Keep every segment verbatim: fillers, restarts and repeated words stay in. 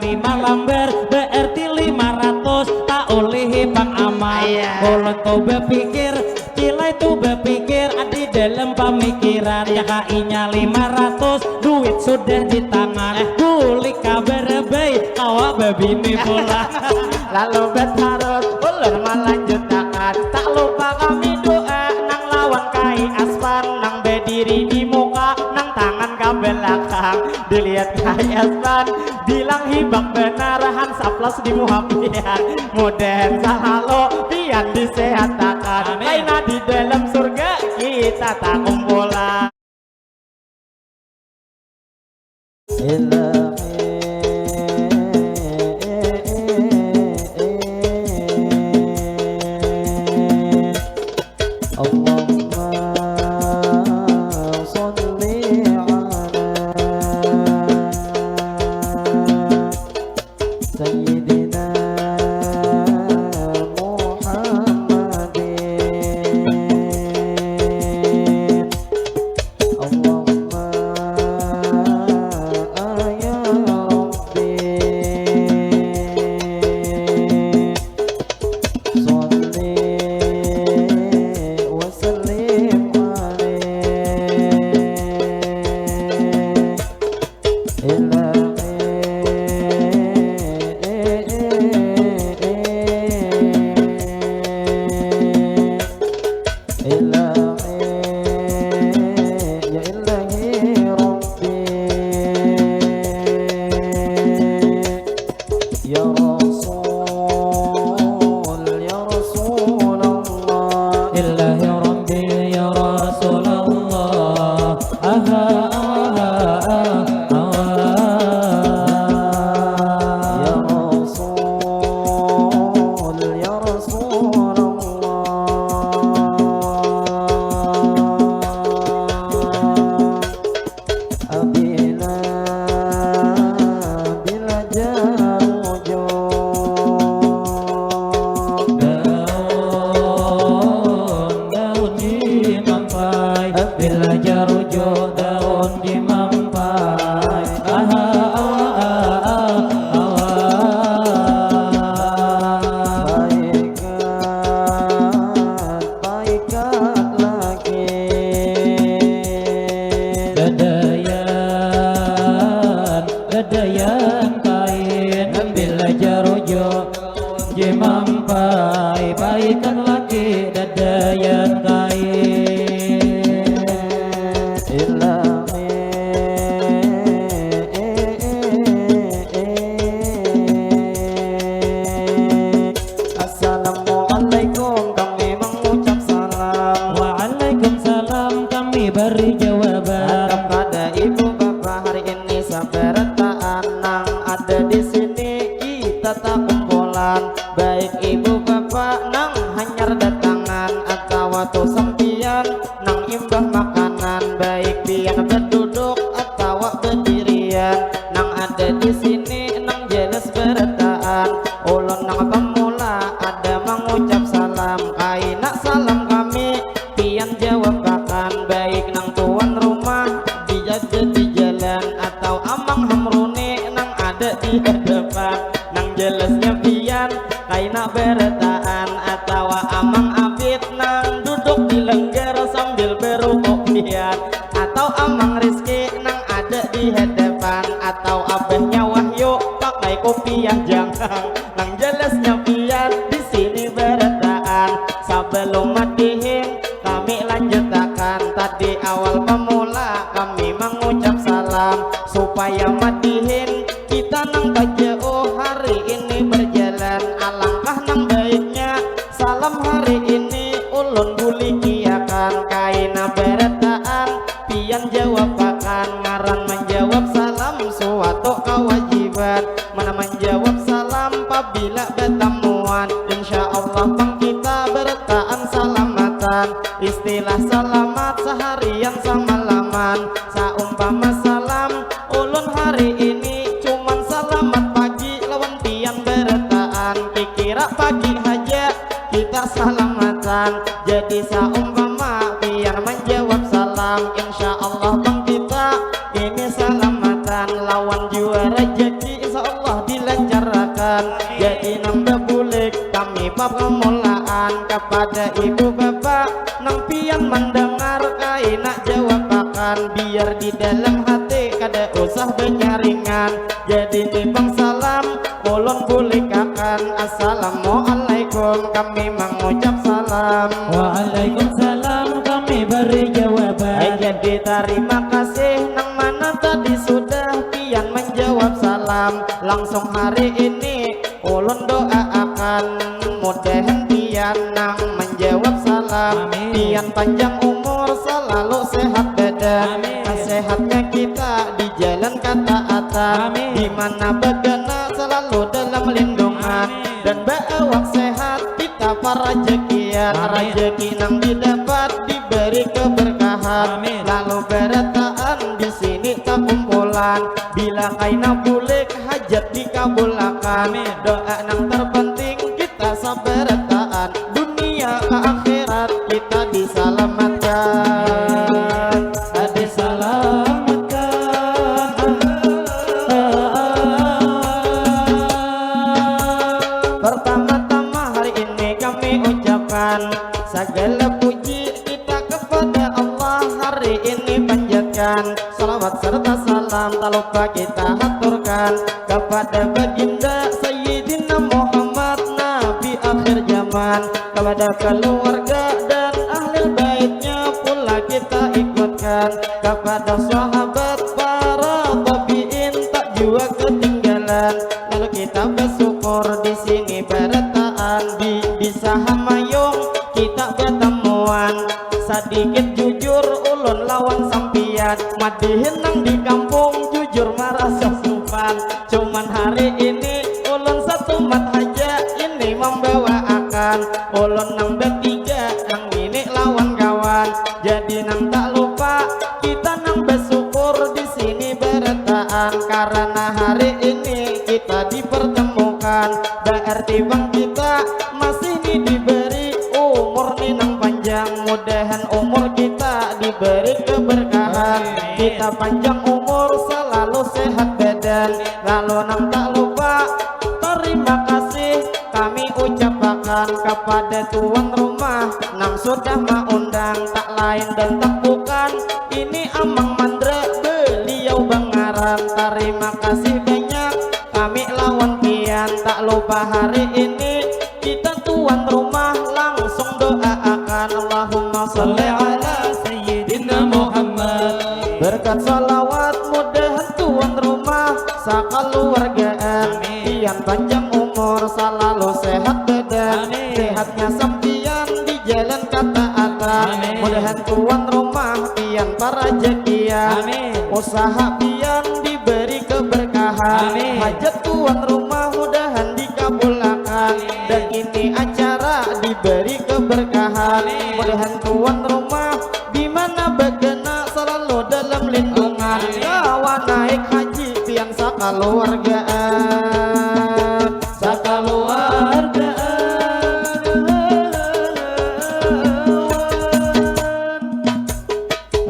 Lima lambar berarti lima ratus, tak ulihi pang aman. Iya. Ulun tu bapikir, cilai tu bapikir, di dalam pamikiran. K K I-nya lima ratus, duit sudah di tangan. Bulik ka Barabai, kawa babini pulang. Lalu batarus, ulun malanjutakan. Tak lupa kami doa, nang lawan Kai Aspan, nang badiri di muka, nang tangan ka balakang. Dilihat Kai Aspan, bilang hibak banar, hansaplas di muha pian. Mudahan salalu pian disehatakan. Amin. Kaina di dalam surga kita takumpulan. اللهم صل على سيدنا محمد. اللهم يا ربي صل وسلم عليه. إلهي، إلهي، يا إلهي ربي، يا رسول، يا رسول الله. إلهي ربي يا رسول الله. آها، آها، آها، آها. يا رسول، يا رسول الله. Abila, bila jarujuk. Daun, daun di mampai. Bila jarujuk, daun di mampai. Aha, aha, aha, aha. Baik. Paikat laki. Dadayan, dadayan kain, ambil jarujuk, jimampai, paikat laki, dadayan kain. Ilami. Assalamualaikum, kami mengucap salam. Waalaikumsalam, kami beri jawaban. Kepada ibu bapa hari ini sabarataan nang ada di sini kita takumpulan. Baik ibu bapa nang hanyar datangan atawa tu sampiyan nang imbah makanan, baik pian baduduk atawa badirian, nang ada di sini nang jelas barataan. Ulun nang pamula ada mangucap salam, kaina salam kami pian jawabakan, baik nang tuan rumah dijaga di jalan atau amang Hamruni nang ada di hadapan, nang jelasnya pian kaina barataan atawa amang Abid nang duduk di langgar sambil barukuk pian atau amang Rizki nang ada di hadapan atau abahnya Wahyu pakai kupiah jangkang nang jelasnya pian di sini barataan. Sabalum madihin kami lanjutakan tadi awal pamula kami mangucap salam supaya madihin kita nang tajauh hari ini berjalan, alangkah nang baiknya salam hari ini ulun bulikiakan kaina barataan, pian jawabakan ngaran manjawab salam suatu kawajiban, mana manjawab salam pabila batamuan, insya Allah pang kita barataan salamatan, istilah salamat saharian samalaman, saumpama salam ulun hari ini cuman salamat pagi lawan pian barataan, kikira pagi haja kita salamatan. Jadi saumpama pian manjawab salam, insya Allah pang kita ini salamatan lawan jua rajaki insya Allah di Jadi nang babulik kami papamulaan, kapada ibu bapa nang pian mandangar kaina jawabakan, biar di dalam hati kada usah banyaringan. Jadi nipang salam ulun bulikakan, assalamualaikum kami mangucap salam. Waalaikumsalam kami beri jawaban. Jadi tarima kasih nang mana tadi sudah pian menjawab salam. Langsung hari ini ulun doaakan mudahan pian nang menjawab salam. Amin. Pian panjang umur selalu sehat badan. Amin. Sehatnya kita di jalan ketaatan. Amin. Di mana bagana selalu dalam lindungan. Amin. Dan baawak sehat kita parajakian. Amin. Rajaki nang didapat diberi keberkahan. Amin. Lalu barataan di sini takumpulan. Bila kaina bulik hajat dikabulakan. Amin. Doa nang terpenting kita sabarataan. Dunia ke akhirat kita disalamatkan. Disalamatkan. Pertama-tama hari ini kami ucapkan segala puji kita kepada Allah. Hari ini panjatkan salawat serta salam tak lupa kita haturkan kepada baginda Sayyidina Muhammad Nabi akhir zaman, kepada keluarga dan ahli baitnya pula kita ikutkan, kepada sahabat para tabiin tak jua ketinggalan. Lalu kita bersyukur di sini barataan di bisa hamayung kita batamuan. Sadikit jujur ulun lawan sampian, madihin nang di kampung jujur marasa supan. Cuman hari ini ulun satumat haja ini mambawaakan. Ulun nang batiga nang ini lawan kawan. Jadi nang tak lupa kita nang bersyukur di sini barataan karena hari ini kita dipertemukan. Berarti bang kita masih ni diberi umur ni nang panjang, mudahan umur kita diberi keberkahan. Kita panjang umur selalu sehat badan. Lalu nang tak lupa terima kasih kami ucapakan kepada tuan rumah nang sudah maundang, tak lain dan tak bukan ini Amang Mandra, beliau bangaran. Terima kasih banyak kami lawan pian. Tak lupa hari ini kita tuan rumah langsung doaakan Allahumma sholli ala Sayyidina Muhammad. Berkat salawat mudahan tuan rumah sakaluargaan. Amin. Pian panjang umur selalu sehat badan. Amin. Sehatnya sampian di jalan ketaatan. Amin. Mudahan tuan rumah pian parajakian. Amin. Usaha pian diberi keberkahan. Amin. Hajat tuan rumah mudahan dikabulakan. Dan ini acara diberi keberkahan. Amin. Mudahan tuan rumah di mana bagana selalu dalam lindungan. Kawa naik haji pian sakaluargaan. Sakaluargaan.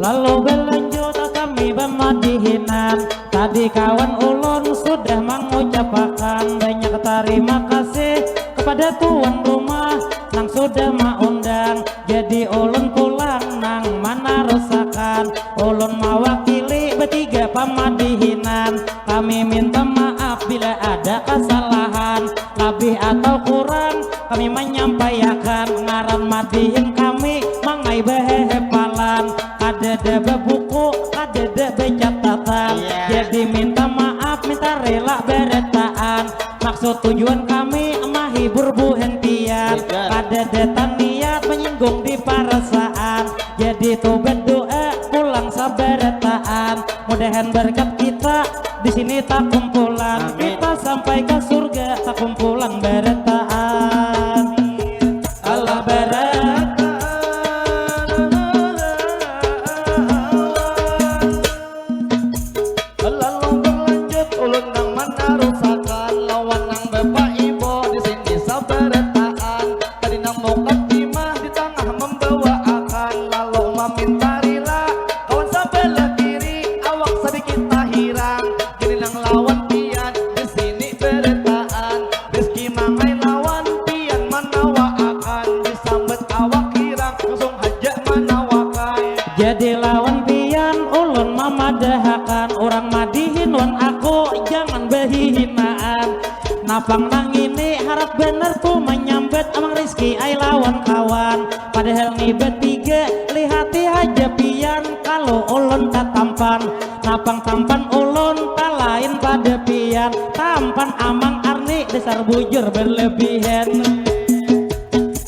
Lalu berlanjut kami bamadihinan. Tadi kawan ulun sudah mangucapakan banyak tarima kasih kepada tuan rumah nang sudah maundang. Jadi ulun pulang nang manarusakan. Ulun mawakili batiga pamadihinan. Kami minta maaf bila ada kasalahan, labih atau kurang kami manyampaiakan. Ngaran madihin kami mangai bahehepalan, kadada babuku, kadada bacatatan. Iya. Jadi minta maaf, minta rela barataan. Maksud tujuan kami mahibur buhan pian. Betul. Kadada taniat menyinggung di parasaan. Jadi tu berdoa pulang sabarataan. Mudahan berkat kita di sini takumpulan. Amin. Kita sampai ke surga takumpulan barataan. Allah barataan. Lalu berlanjut ulun nang manarusakan lawan nang bapak ibu di sini sabarataan. Tadi nang mukadimah di tangah membawaakan lalu maminta rila kawan sabelah kiri awak sadikit tahirang. Kini nang lawan pian di sini barataan. Naan. Napang nang ini harap bener tu manyambat Amang Rizky ai lawan kawan. Padahal ni batiga, lihati haja pian kalu ulun tatampan. Napang tampan ulun talain pada pian. Tampan Amang Arni dasar bujur berlebihan.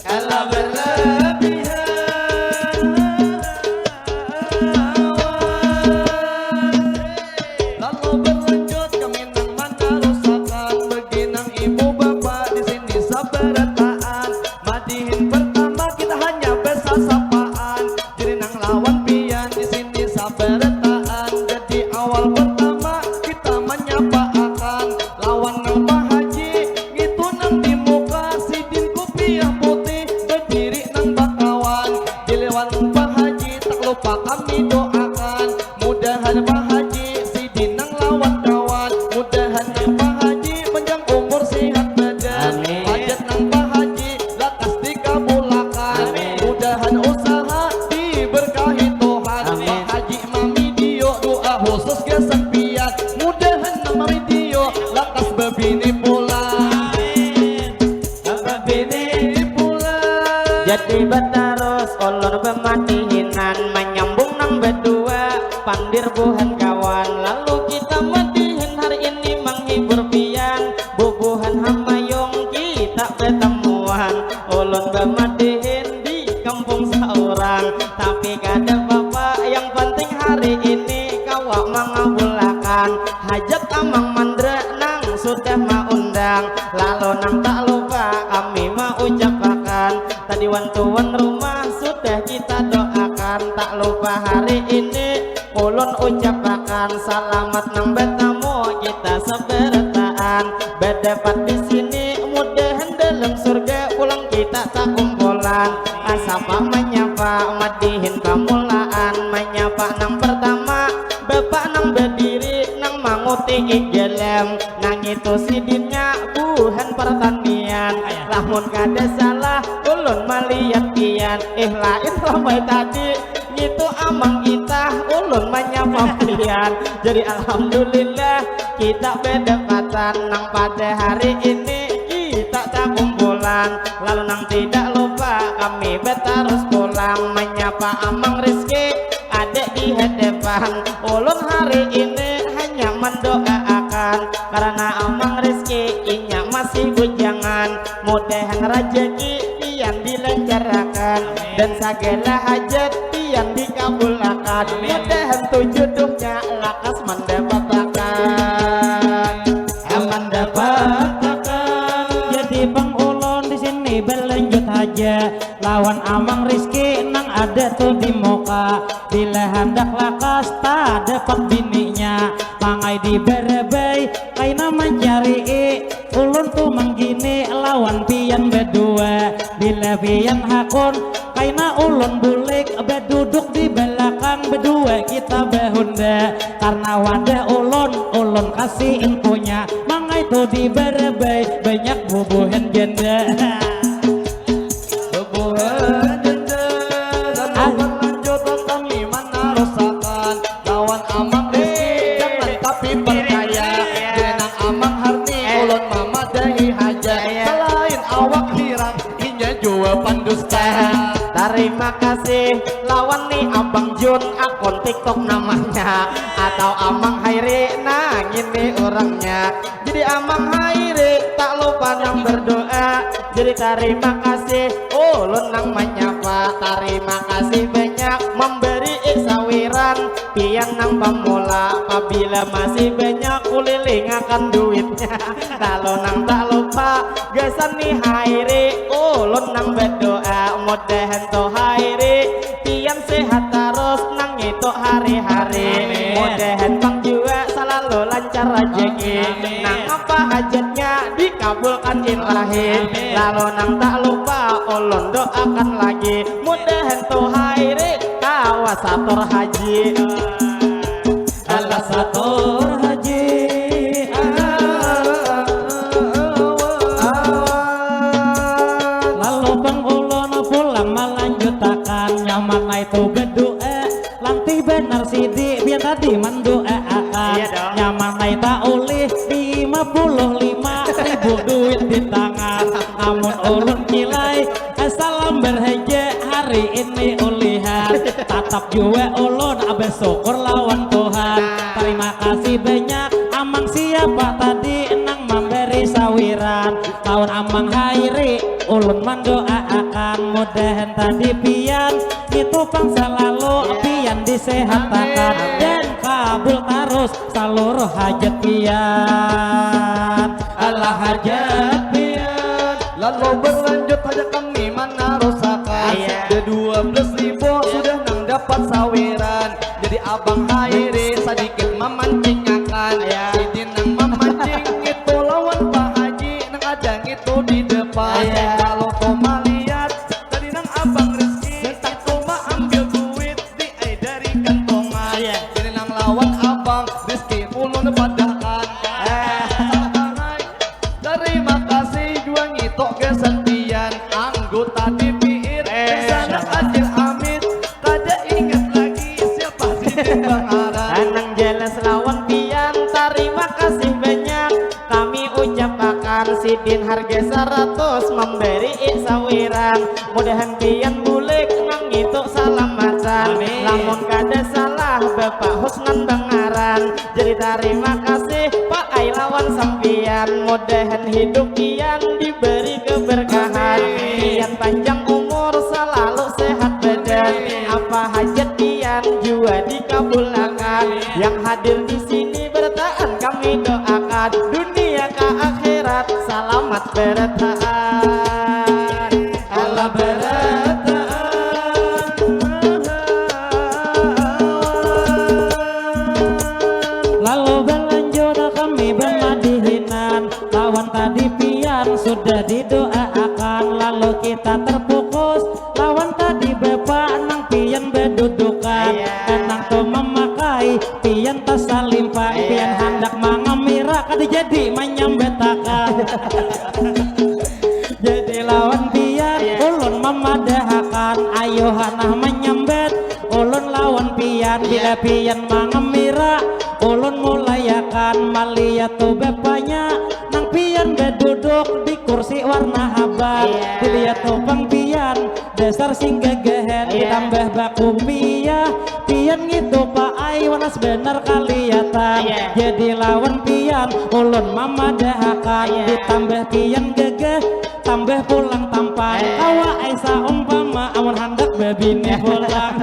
Kalau berlebihan. Lalu berlanjut kami nang manarusakan, bagi nang ibu bapa di sini sabarataan. Madihin pertama kita hanya besasapaan, jadi nang lawan pian di sini sabarataan. Jadi awal pertama kita manyapaakan lawan nang Pak Haji, ngitu nang di muka sidin kupiah putih, badiri nang bakawan. Dilawan Pak Haji tak lupa kami doakan, mudahan Pak Haji sidin nang lawan kawan, mudahan nang Pak Haji panjang umur sihat badan. Amin. Hajat nang Pak Haji lakas dikabulakan. Amin. Mudahan usaha diberkahi Tuhan. Amin. Pak Haji mamidio doa khusus gasan pian, mudahan nang mamidio lakas babini pulang. Amin. Babini pulang. Jadi batarus ulun bamadihinan manyambung nang badua, pandir buhan kawan, lalu kita madihin hari ini manghibur pian, bubuhan Hamayung kita batamuan, ulun bamadihin di kampung saurang, tapi kada papa, yang panting hari ini kawa mangabulakan hajat Amang Mandra nang sudah maundang, lalu nang tak lupa kami maucapakan tadi wan tuan rumah sudah kita doakan, tak lupa hari ini ulun ucapakan salamat nang batamu kita sabarataan badapat di sini, mudahan dalam surga pulang kita takumpulan. Asapa manyapa madihin pamulaan, manyapa nang pertama bapa nang badiri nang mangutii jalan, nang itu sidinnya buhan pertanian. Lamun kada salah ulun malihat pian, eh lain ramai tadi, ngitu Amang Itah ulun manyapa pian. Jadi alhamdulillah kita badapatan nang pada hari ini kita takumpulan, lalu nang tidak lupa kami batarus pulang manyapa Amang Rizky ada di hadapan ulun hari ini hanya mendoaakan karena Amang Rizky inya masih bujangan, mudahan rajaki pian dilancarakan dan sagala hajat pian dikabulakan. Mudahan tu jodohnya lakas mandapatakan. Mandapatakan. Jadi pang ulun di sini berlanjut haja lawan Amang Rizky nang ada tu di muka. Bila handak lakas tak dapat bininya, mangai di barabai kaina mancarii. Ulun tu manggini lawan pian badua. Bila pian hakun kaina ulun bulik baduduk di balakang badua kita bahunda. Karna wadah ulun, ulun kasi infonya. Mangai tu di barabai banyak bubuhan janda. Bubuhan janda. Lalu berlanjut kami manarusakan lawan Amang Rizky, jangan tapi percaya. Jenang Amang Harni, ulun mamadahi haja. Selain awak hirang, inya jua pandusta. Tarima kasih lawan ni Abang Jun, akun TikTok namanya, atau Amang Hairi, nah ngini urangnya. Jadi Amang Hairi tak lupa nang berdoa. Jadi tarima kasih ulun nang manyapa. Tarima kasih banyak memberi sawiran. Pian nang pamula, pabila masih banyak kulilingakan duitnya. Lalu nang tak lupa gasan ni Hairi, ulun nang berdoa mudahan tu Hairi pian sehat tarus nang itu hari-hari. Amin. Mudahan pang jua salalu lancar rajaki. Amin. Nang apa hajatnya dikabulkan Ilahi. Amin. Lalu nang tak lupa ulun doakan lagi mudahan tu Hairi kawa satur haji. Alah satur haji. Lalu pang ulun pulang malanjutakan nyaman ai tu berdoa. Lantih banar sidi pian tadi mandoaakan. Iya dong. Nyaman ai tak ulih di Puluh lima ribu duit di tangan. Amun ulun kilai, salam berheje hari ini ulihan. Tatap jua ulun bersyukur lawan Tuhan. Terima kasih banyak Amang siapa tadi nang memberi sawiran. Lawan Amang Hairi ulun mendoaakan mudahan tadi pian itu pang selalu pian disehatakan dan kabul terus seluruh hajat pian. Alah hajat pian. Lalu berlanjut haja kami manarusakan. Iya. Ada dua belas ribu sudah nang dapat sawiran. Jadi Abang Hairi sedikit memancingakan. Iya. Sidin nang memancing itu lawan Pak Haji nang ada ngitu di depan. Iya. Kalau kau melihat tadi nang Abang Rizky itu maambil duit di ai dari kantongan. Iya. Jadi nang lawan Abang Rizky ulun padahkan. Eh. Terima kasih jua ngitu gasan pian anggota D P R. Eh. Sanak Acil Amit kada ingat lagi siapa sidin bangaran. Nang jelas lawan pian, tarima kasih banyak kami ucapakan. Sidin harga saratus memberi sawiran. Mudahan pian bulik nang itu salamatan. Amin. Lamun kada salah Bapak Husnan bangaran. Jadi tarima kasih Pak Ai lawan sampian. Mudahan hidup pian diberi keberkahan. Amin. Pian panjang umur selalu sehat badan. Amin. Apa hajat pian jua dikabulakan. Amin. Yang hadir di sini berataan kami doakan. Dunia ka akhirat salamat berataan. Alah berataan. Lalu berlanjut kami bemadihinan lawan tadi pian sudah didoaakan lalu kita terfokus lawan tadi bapak nang pian bedudukan. Iya. Nang tu memakai pian tas salimpang. Iya. Pian handak mangamira kada jadi manyambetakan. Jadi lawan pian, iya, ulun mamadahakan, ayo hanah manyambat ulun lawan pian. Iya. Bila pian mangamira, ulun mulaiakan malihat tu bapanya nang pian baduduk di kursi warna habang. Iya. Dilihat tu pang pian dasar sing gagahan. Iya. Ditambah bakupiah pian ngitu paai wanas banar kalihatan. Iya. Jadi lawan pian ulun mamadahakan. Iya. Ditambah pian gagah tambah pulang tampan. Iya. Kawa ai saumpama amun handak babini pulang.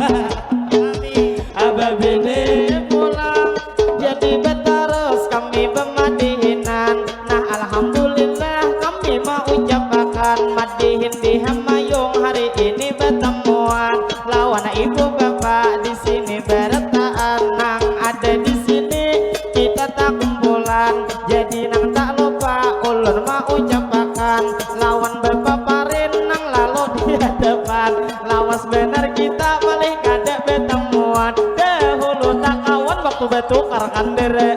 Babini pulang. Jadi batarus kami bamadihinan. Nah, alhamdulillah kami maucapakan madihin di Hamayung hari ini batamuan lawan ibu bapa di sini barataan nang ada di sini kita takumpulan. Jadi nang tak lupa ulun maucapakan lawan bapaparin nang lalu di hadapan. Lawas banar kita paling kada batamuan. Dahulu tak kawan waktu batukar kandere.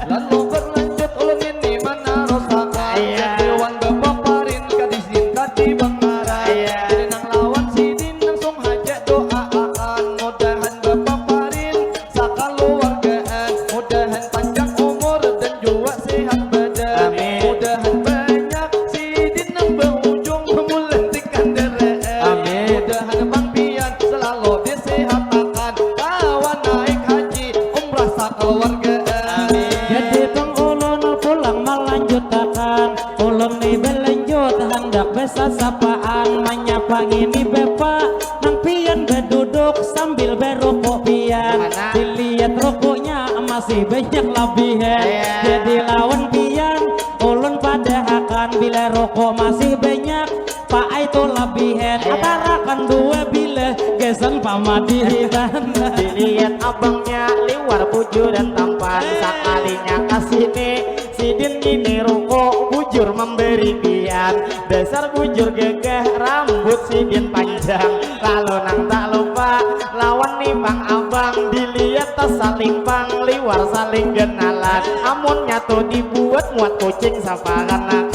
Lalu berlanjut ulun ini manarusakan. Iya. Dewan bapaparin ka di sini tadi bangaran. Iya. Jadi nang lawan sidin langsung haja doaakan. Mudahan bapaparin sakaluargaan. Mudahan panjang umur dan jua sehat badan. Amin. Mudahan banyak sidin nang bahujung bamulantik kandaraan. Amin. Mudahan Bang Pian selalu disehatakan. Kawa naik haji umrah sakaluargaan. Amin. Jadi pang ulun pulang malanjutakan. Ulun ni balanjut handak basasapaan manyapa ngini bapa nang pian baduduk sambil barukuk pian. Mana? Dilihat rukuknya masih banyak labihan. Iya. Jadi lawan pian ulun padahakan bila rukuk masih banyak paai tu labihan. Iya. Atarakan dua bilah gasan pamadihinan. Dilihat abangnya liwar bujuran tampan. Eh. Sakalinya kasini sidin ngini rukuk bujur memberi pian. Dasar bujur gagah rambut sidin panjang. Lalu nang tak lupa lawan ni pang abang dilihat tas saling pang liwar saling genalan. Amunnya tu dibuat muat kucing sapakan nak.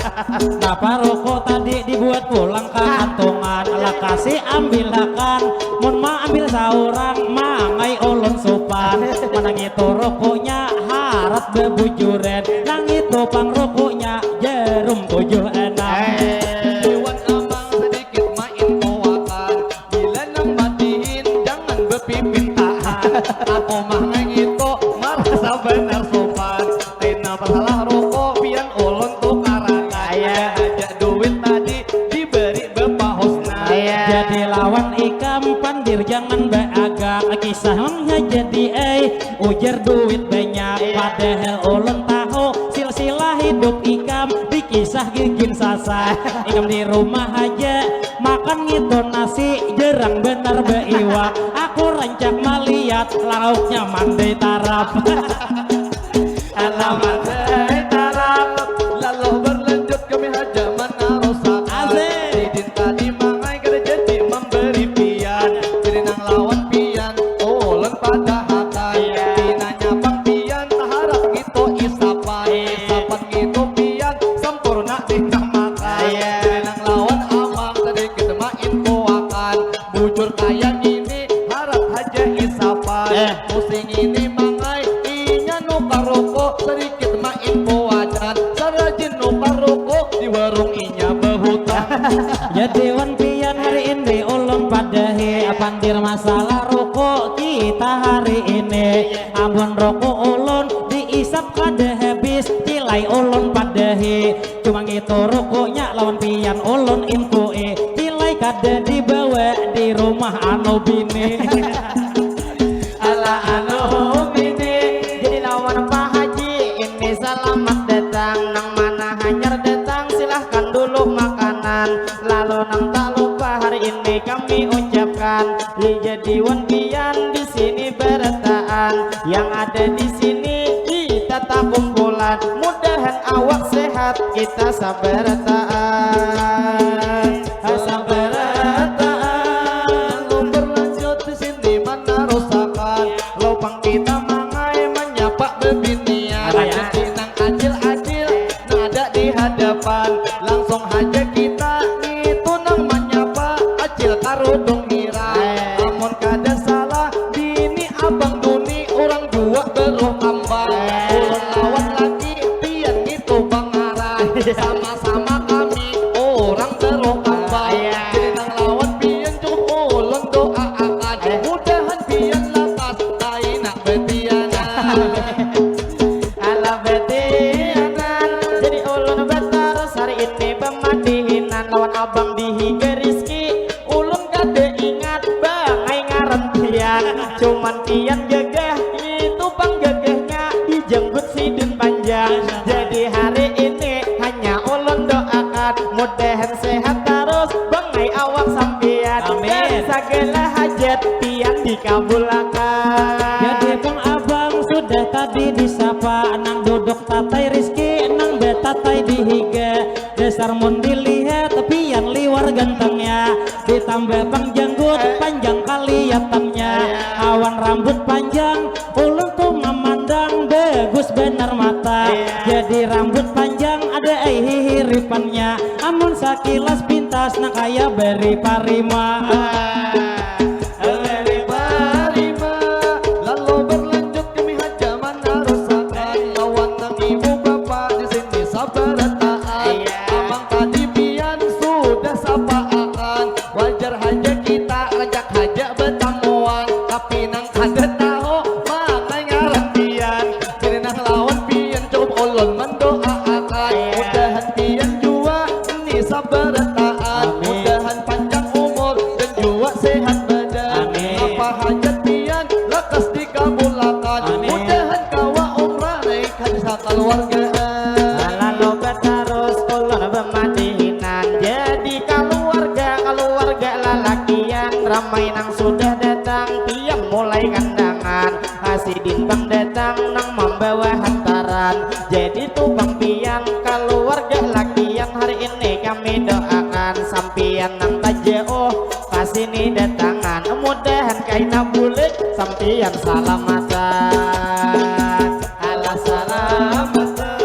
Napa rukuk tadi dibuat pulang ka kantungan? Lakasi ambilakan. Mun maambil saurang mangai ulun supan. Manangitu rukuknya harat babujuran. Nangitu pang Dikisah gigin sasa, ikam di rumah aja makan ngitu nasi, jarang benar beiwak. Aku rancak malihat lauknya mandai tarap. Alamat hai tarap, lalu berlanjut kami haja manarusakan. Sidin tadi mangai kada jadi memberi pian, jadi nang lawan pian ulun padahakan. Pinanya pang pian taharap ngitu isapan, isapan ngitu pian sampurna dinamakan. Jadi nang lawan amang sedikit mainfoakan, bujur kaya ngini harap haja isapan. Musti ngini mangai inya nukar rokok, sedikit mainfoakan, sarajin nukar rokok di warung inya bahutang. Jadi wan pian hari ini ulun padahi, pandir masalah rokok kita hari ini. Amun rokok ulun diisap kada habis, tilai ulun padahi. Cuma ngitu rokoknya lawan pian ulun infoi, tilai kada dibawa di rumah anu bini. Ala anu bini. Jadi lawan Pak Haji ini salamat datang, nang mana hanyar datang silahkan dulu makanan. Lalu nang tak lupa hari ini kami ucapkan, jadi wan pian di sini barataan, yang ada di sini kita takumpulan. Mudahan awak sehat kita sabarataan. Sabarataan. Lalu berlanjut di sini manarusakan, lalu pang kita mangai manyapa bebinian. Jadi nang acil-acil nang ada di hadapan, langsung haja kita ngitu nang manyapa acil karudung hirang. Amun kada salah bini abang duni urang jua beruh kambang. Ulun lawan laki pian ngitu bangaran, sama-sama kami urang beruh kambang. Jadi nang lawan pian cukup ulun doaakan, mudahan pian lakas kaina betianan. Alah betianan. Jadi ulun batarus hari ini bamadihinan lawan abang di higa Rizki. Ulun kada ingat bangai ngaran pian, cuman pian gagah, ngitu pang gagahnya di janggut sidin panjang. Jadi hari ini hanya ulun doakan, mudahan sehat tarus bangai awak sampian. Amin. Dan sagala hajat pian dikabulakan. Jadi pang abang sudah tadi disapa, nang duduk tatai Rizki, nang batatai di higa. Dasar mun dilihat pian liwar gantengnya, ditambah pang janggut panjang kaliatannya. Awan rambut panjang ulun tu mamandang bagus banar mata. Jadi rambut panjang ada ai hihiripannya, amun sakilas pintas nang kaya bari parima. Bari parima, lalu berlanjut kami haja manarusakan lawan nang ibu bapa di sini sabarataan. Amang tadi pian sudah sapaakan, wajar haja kita rancak haja batamuan, tapi nang kada tahu mana ngaran pian. Jadi nang lawan pian cukup ulun mandoaakan, mudahan pian jua ni sabarataan, mudahan panjang umur dan jua sehat badan. Apa hajat pian lakas dikabulakan, mudahan kawa umrah naik haji sakaluargaan. Lalu batarus ulun bamadihinan, jadi kaluarga, kaluarga lalakian ramai nang sudah datang, pian mulai kandangan. Hasidin pang datang nang mambawa hantaran. Jadi tu pang pian kaluarga lakian hari ini kami doakan sampian nang tajauh kasini datangan. Mudahan kaina bulik sampian salamatan. Alah salamatan.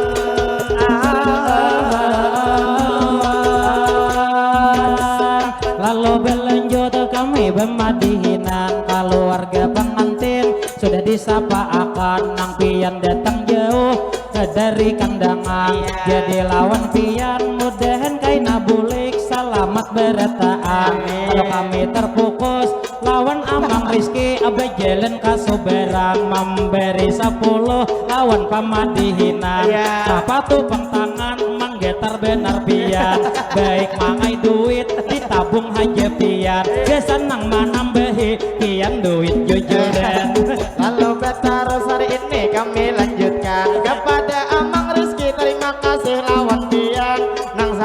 Lalu berlanjut kami bamadihinan kaluarga pangantin. Sudah disapaakan nang pian datang jauh dari kandangan. Jadi lawan pian mudahan kaina bulik salamat barataan. Kalau kami terfokus lawan Amang Rizky bajalan ka subarang mambari sapuluh lawan pamadihinan. Sapatu pang tangan manggatar banar pian. Baik mangai duit ditabung haja pian. Gasan nang manambahi pian duit jujuran. Lalu batarus hari ini kami lanjutkan kepada Amang Rizky, terima kasih lawan pian.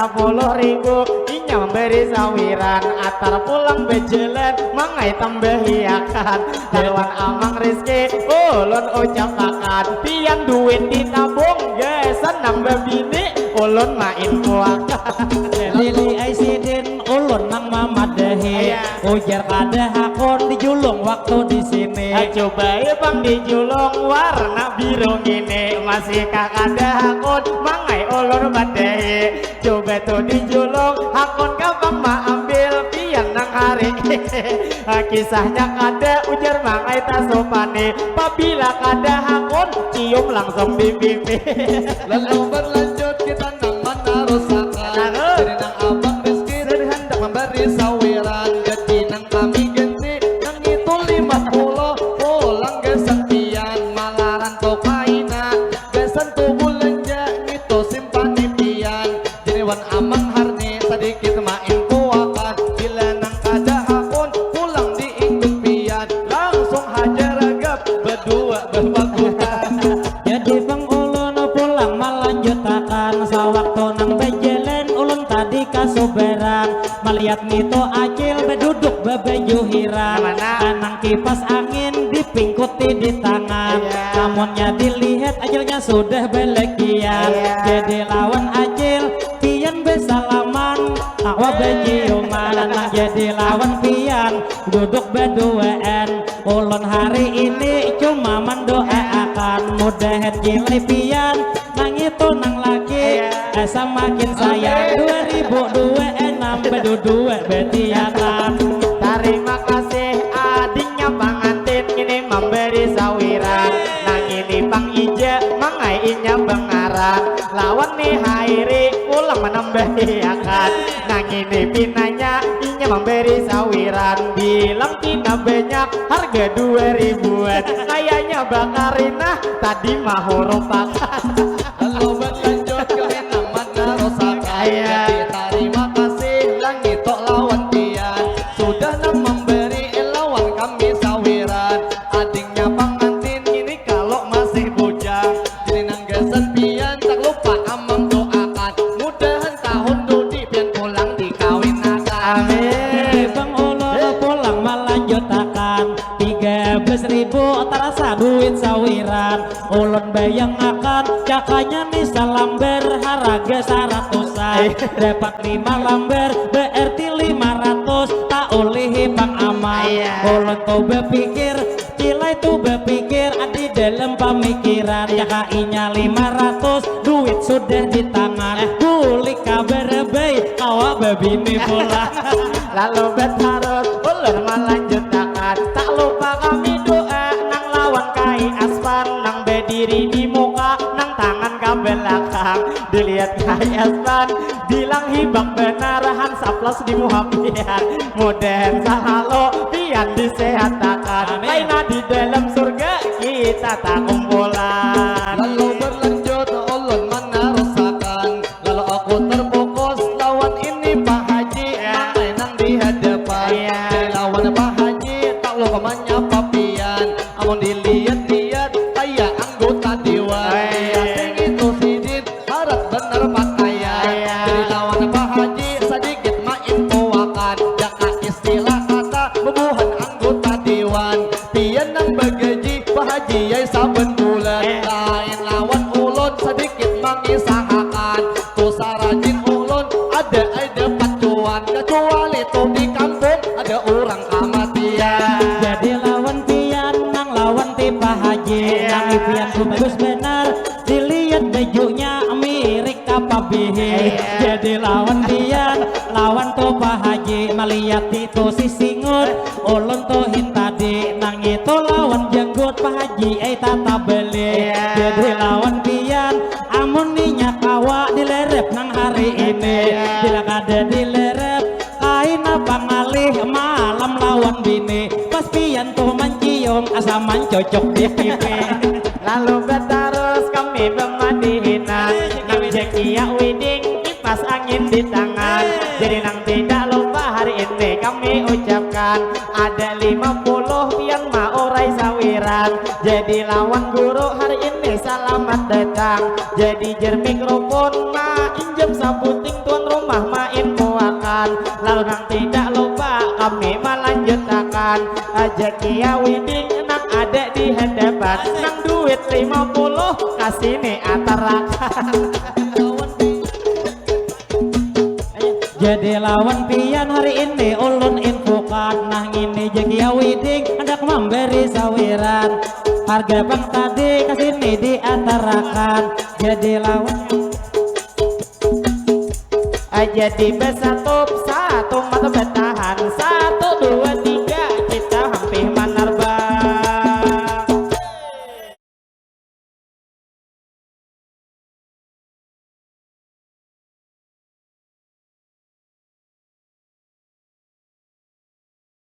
Sapuluh ribu inya memberi sawiran, atar pulang bejalan mangai tambahiakan. Lawan Amang Rizky ulun ucapakan, pian duit ditabung gasan nang bebini ulun main puakan. Lili ai sidin ulun nang mamadahi. Iya. Ujar kada hakun dijulung waktu di sini. Ah, coba ya bang dijulung warna biru ini, masih kada hakun mangai ulun badahi. Coba tu dijulung hakun ka bang maambil pian nang hari ini. Ah, kisahnya kada ujar mangai tasupani, pabila kada hakun cium langsung di pipi. Lalu berlanjut kita nang manarusakan. Jadi nang abang Rizky tadi handak memberi sawiran, jadi nang kami ganti nang itu lima puluh, pulang gasan pian malaran tu kaina, gasan tu bulanja ngitu simpani pian. Jadi wan Amang Harni sadikit main puakan, bila nang kada hakun pulang diikut pian, langsung haja ragap bedua bepagutan. Jadi pang ulun pulang malanjutakan, sawaktu nang bajalan ulun tadi kasubaran, malihat ngitu Acil baduduk babaju hirang. Mana? Kanang kipas angin dipingkuti di tangan. Iya. Lamunnya dilihat Acilnya sudah balakian. Iya. Jadi lawan Acil pian basalaman, kawa baciuman. Nang jadi lawan pian duduk baduaan. Ulun hari ini cuma mandoaakan mudahan kilai pian nang itu nang laki, iya, eh, samakin sayang. Amin. Dua ribu dua enam badudua batiatan. Tarima kasih adingnya pangantin ini memberi sawiran. Nang ini pang ija mangai inya bangaran. Lawan ni Hairi pulang manambahiakan. Nang ini pinanya inya memberi sawiran. Bilang pina banyak harga dua ribuan. Kayaknya bakarinah tadi mahurupakan. Lalu berlanjut kami nang manarusakan. Iya. Jadi tarima kasih nang itu lawan pian sudah nang memberi lawan kami sawiran. Adingnya pangantin ini kalau masih bujang, jadi nang gasan pian tak lupa Amang doakan, mudahan tahun dudi pian pulang dikawinakan. Amin. Jadi pang ulun pulang malanjutakan, tiga belas ribu tarasa duit sawiran. Ulun bayangakan cakanya ni salambar haraga saratusan. Eh. Dapat lima lambar berarti lima ratus, tak ulihi pang Amang. Iya. Ulun tu bapikir, kilai tu bapikir, di dalam pamikiran. Iya. Caka inya lima ratus, duit sudah di tangan. Eh. Bulik ka Barabai, kawa babini pulang. Lalu batarus ulun malanjutakan. Tak lupa kami doa nang lawan Kai Aspan nang badiri di muka, nang tangan ka balakang. Dilihat Kai Aspan, bilang hibak banar hansaplas di muha pian. Mudahan salalu pian disehatakan. Amin. Kaina di dalam surga kita takumpulan. Lalu berlanjut ulun manarusakan. Lalu aku terfokus lawan ini Pak Haji, ya, mangai nang di hadapan. Iya. Jadi lawan Pak Haji, tak lupa manyapa pian. Amun dilihat-lihat, kaya anggota dewan. Iya. Biasa ngitu sidin, harat banar pakaian. Iya. Jadi lawan Pak Haji, sadikit mainfoakan. Jaka istilah kata, bubuhan anggota dewan. Pian nang bagaji, Pak Haji ai saban bulan. Iya. Lain lawan ulun, sadikit mangisahakan. Tu sarajin ulun, ada ai dapat cuan. Kacuali tu di kampung, ada urang kamatian. Jadi lawan pian, nang lawan ti Pak Haji. Iya. Nang pian tu bagus banar, dilihat bajunya mirik ka pabihi. Iya. Jadi lawan pian, lawan tu Pak Haji, malihat itu si singut, ulun tu hintadi, nang itu lawan janggut Pak Haji ai tata beli. Iya. Jadi lawan pian, amun inya kawa dilerep nang hari ini. Iya. Bila kada dilerep, kaina pangalih malam lawan bini. Pas pian tu mancium asa mancocok di pipi. Lalu batarus kami bamadihinan. Nang jakia widing, kipas angin di tangan. Jadi nang tidak lupa hari ini kami ucapkan, ada lima puluh pian maurai sawiran. Jadi lawan guru hari ini salam Selamat datang, jadi jer mikrofon ma injam sabuting tuan rumah ma infoakan. Lalu nang tidak lupa kami melanjutakan aja kia wedding nang ada di hadapan. Nang duit lima puluh kasih nih atarakan. Jadi lawan pian hari ini ulun infokan. Nah ini Jakia Wedding hendak memberi sawiran. Harga pang tadi kasini diatarakan. Jadi lawan aja di besatup satu mata beta.